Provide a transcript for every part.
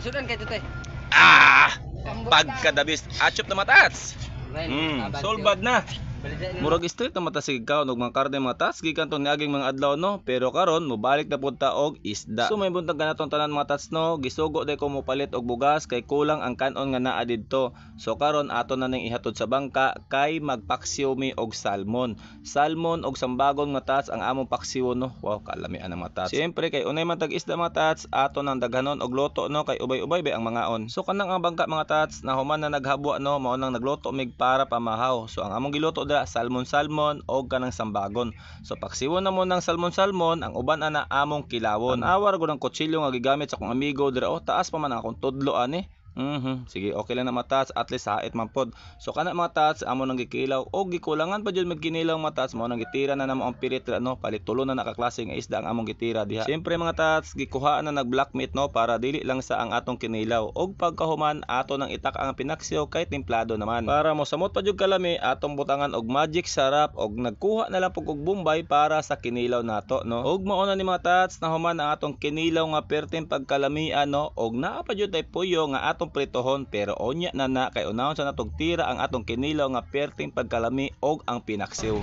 Sudan kay tutoy. Ah! Pagkadabis, achop na matats. Solbad na. Murag straight na mata sige kaon og mga karne, mga tats, gikan tong niaging mga adlaw, no, pero karon mobalik na pud ta og isda. So may buntag kanatong tanan, mga tats, no, gisugo day ko mopalit og bugas kay kulang ang kanon nga naa didto. So karon ato na ning ihatod sa bangka kay magpaksiw mi og salmon. Salmon og sambagon, mga tats, ang among paksiw, no. Wow, kalamian ang mga tats. Siyempre kay unay man tag isda, mga tats, ato nang daghanon og luto, no, kay ubay-ubay bay ang mangaon. So kanang ang bangka, mga tats, nahuman na naghabwa, no, mao nang nagluto mig para pamahaw. So ang among giluto dira, salmon salmon og kanang sambagon. So paksiwon na mo ng salmon salmon, ang uban ana among kilawon. Tan-awar gud ang kutsilyo nga gigamit sa akong amigo dira oh, taas pa man ang akong tudlo ani. Sige, okay lang na, mga tats, at least hait man pod. So kana, mga tats, amo nang gikilaw og gikulangan pa jud magkinilaw, mga tats, mao nang gitira na namo ang pirit, no, palit tulo na nakaklase nga isda ang among gitira diha. Siyempre, mga tats, gikuhaan na nag black meat, no, para dili lang sa ang atong kinilaw. Og pagkahuman ato nang itak ang pinaksiw kay templado naman. Para mo samot pa jud kalami, atong butangan og Magic Sarap og nagkuha na lang pug og Bombay para sa kinilaw nato, no. Og mao na ni, mga tats, nahuman ang atong kinilaw nga perting pagkalamian, no, og naa pa jud tay puyo nga atong pritohon, pero onya na na kay unahon sa natong tira ang atong kinilaw nga perting pagkalami og ang pinaksiw.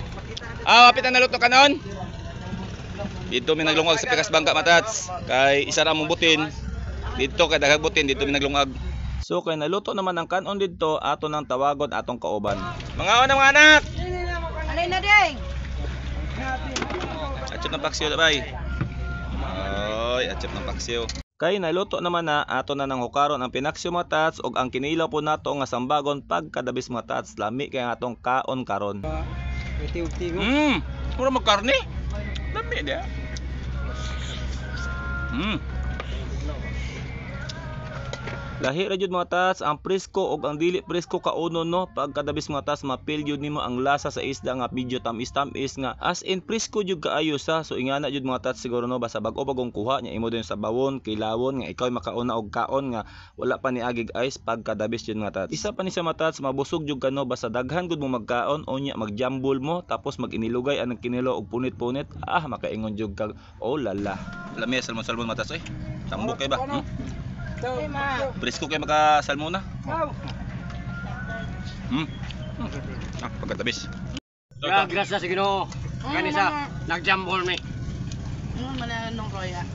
Ah, wapit na naluto kanon. Dito mi naglungag sa pikas bangka, matats. Kay isa ra mong butin. Dito kay daghang butin, dito mi naglungag. So kay naluto naman ang kanon didto, ato nang tawagon atong kauban. Mga una, mga anak. Alay na ding. Achop ng paksiw bay. Oy, achop ng paksiw. Kay naluto naman na, ato na nang hukaron ang pinaksiw, mga tats, og ang kinilaw po nato nga sambagon. Pagkadabis, mga tats, lami kay ang atong kaon karon. Mura magkarne. Lami dia. Lahi ra jud, mga tats, ang presko og ang dili presko kaunon, no. Pagkadabis, mga tats, mapil jud nimo ang lasa sa isda nga medyo tamis-tamis nga as in presko jud kaayo sa. So ingana jud, mga tats, siguro, no, basta bag-o bagong kuha nya imo din sa bawon, kilawon nga ikaw makauna og kaon nga wala pa ni agig ice, pagkadabis jud, mga tats. Isa pa ni sa, mga tats, mabusog jud ka, no, basta daghan gud mo magkaon, unya magjambol mo tapos maginilugay anang kinilaw og punit-punit, ah, makaingon jud kag oh lala. Lami salmon salmon, mga tats, oy. Tambok kay ba? Presko kay maka salmona. Ah, pagkatabis. Ya, grasya sa Ginoo. Kani sa nagjambol mi. Ano man na nung roya?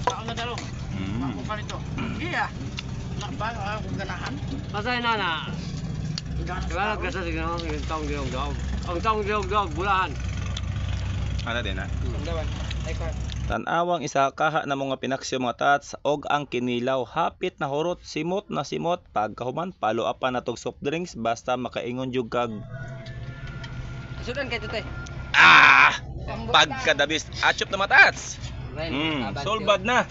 Ako na dalo. Ako pa nito. Iya. Nakba ako ganahan. Pasay na na. Diba, grasya sa Ginoo yung taong Ginoo dog. Ang taong Ginoo dog bulahan. Ano din ha? Dawan. Ay ko. Tanawang isa kaha na mga pinaksyo, mga tats, og ang kinilaw hapit na hurot, simot na simot. Pagkahuman follow up pa natog soft drinks, basta makaingon jud kag Sudan kay tutoy. Ah, pagkadabis, achop na matats. Solbad na.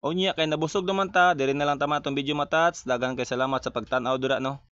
Unya kay nabusog naman ta, diri na lang tama atong video, matats. Daghan kay salamat sa pagtan-aw dira, no.